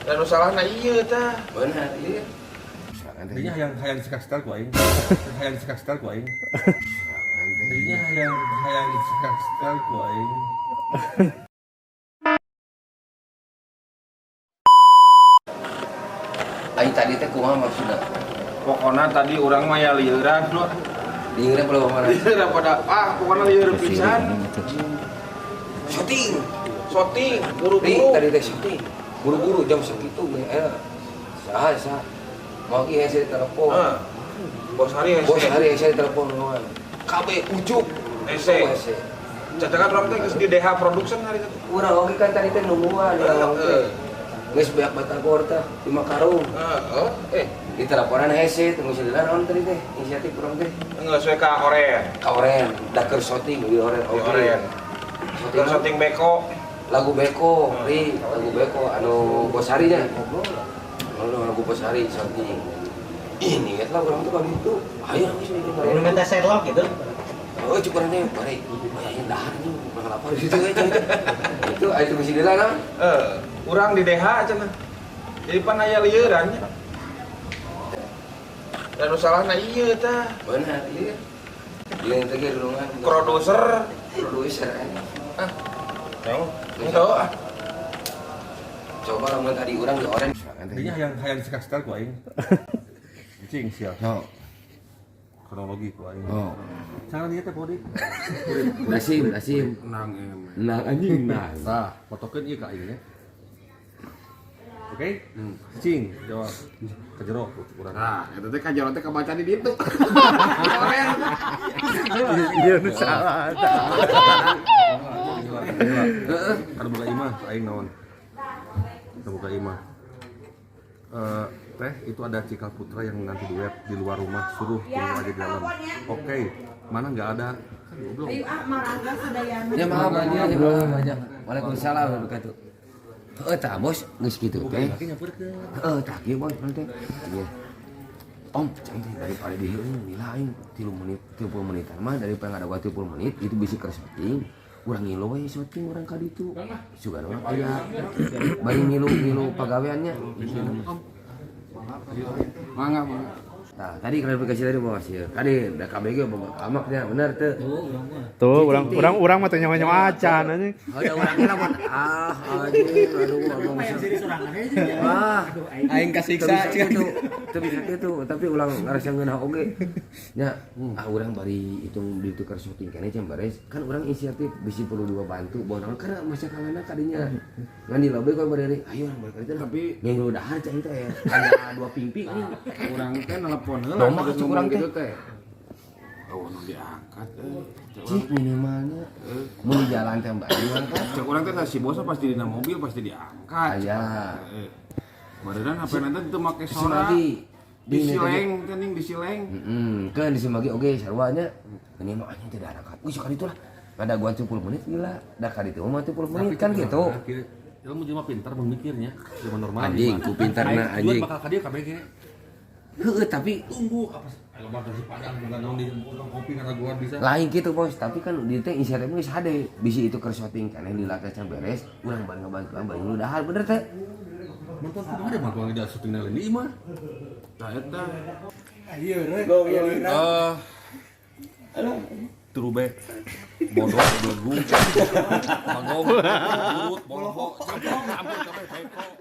Dan nu salahna ieu tah. Benar, iya. Dinya hayang hayang dicekak setel ku aing. Hayang dicekak setel ku aing. Dinya hayang hayang dicekak setel ku aing. Aing tadi teh kumaha maksudna? Pokona tadi urang mah ya lieuran nu. Lieuran pada mana? Lieuran pada ah pokona lieur pisan. Syuting. Syuting Ri, buru-buru. tadi teh syuting. Buru-buru jam segitu eh. Saha saha. Mau ki hese telepon. Heeh. Bos hari hese. Bos hari hese telepon kawan. KB ujuk. Hese. Hese. Cacakan urang teh geus di DH Production hari itu. Urang oge kan tadi teh nungguan di lawang teh. Geus beak batagor teh 5 karung. Heeh. Di teleponan hese tunggu sililan naon tadi teh inisiatif urang teh. Geus we ka Oren. Ka Oren, da keur syuting di Oren Di oge. Oren. Keur syuting beko. Lagu beko, ri, lagu beko anu Bos Hari nya. Anu lagu Bos Hari syuting. Ini lah urang tuh kali itu. Ayo geus Ini minta Sherlock gitu. Oh, cukup nanti, bari. Bayangin dahar nih, makan apa di situ aja. Itu ayo tunggu sini lah, nah. Urang di DH cenah. Jadi pan aya lieuran nya. Dan nu salahna ieu tah. Benar, iya. Iya, teh ge dulungan. Produser, produser. Ah. Henteu ah. Coba lamun tadi urang di oren. Dinya hayang hayang dicekak setel ku aing. Cing sia. Oh. Kronologi ku aing. Oh. Cara dia teh body. Nasim, Nasim. Nang em. Nang anjing nang. Tah, fotokeun ieu ka aing nya. Oke? Cing, jawab. Ka jero urang. Nah, eta teh ka jero teh kabaca di ditu. Iya nu salah. Heeh. Kada boga imah aing naon. Kada boga imah. Teh itu ada Cikal Putra yang nanti duet di luar rumah, suruh tunggu aja di dalam. Oke, mana nggak ada? Kan goblok. Ayo ah, Marangga Sadayana. Ya maaf banyak, maaf banyak. Waalaikumsalam warahmatullahi wabarakatuh. Heeh, tah bos, geus kitu teh. Heeh, tah kieu bos teh. Iya. Om, cang teh daripada di heueuh lila aing 3 menit, 30 menitan mah daripada ngadaguan 30 menit itu bisi keur syuting. Urang ngilu we syuting urang ka ditu. Sugan mah aya bari ngilu-ngilu pagaweannya. Mangga, mangga. Nah, tadi klarifikasi tadi bos ya. Tadi da KBG boga kamaknya bener teu. Tuh, urang urang urang mah teu nyawa-nyawa acan anjing. Ada urang ge lamun ah anjing aduh abang. Ah, aing kasiksa teu bisa kitu. Teu bisa kitu, tapi ulang ngarasa ngeunah oge. Nya, ah urang bari hitung ditukar syuting keneh can beres. Kan urang inisiatif bisi perlu dua bantu bawa naon karena masyarakatna kadinya. Ngan dilobby kok bari ayo urang balik ka ditu. Tapi ngilu dahar cai teh. Ada dua pingpi nih. Urang teh nelpon heula Domba geus cuk urang ngomong gitu teh. teh. Oh, nu diangkat euy. Cik minimalnya mun di jalan teh mbak urang kan. Cek urang teh si bosnya pasti dina mobil pasti diangkat. Aya. Barusan HP nanti teu make sora. Simagi. Di sileng teh ning di sileng. Heeh, kan di Simagi oge sarua nya. Ini mah anjing teh diangkat. Wih sekali itulah. Ada gua 70 menit gila. Da ka ditu mah 70 menit kan gitu. Ilmu jelema pintar mun mikirnya, jelema normal. Anjing, ku pintarna anjing. Bakal ka dieu KBG. Heeh, tapi tunggu apa ayo mah nasi padang bukan naon di tukang kopi ngaraguan bisa. Lain gitu bos, tapi kan di teh inisiatif geus hade. Bisi itu keur syuting keneh dilatih can beres, urang bari ngabantuan bari nu dahar bener teh. Bantuan kumaha deh bantuan di syuting lain di imah. Tah eta. Turube bodoh belegu bagong burut boloho campur kabeh teko.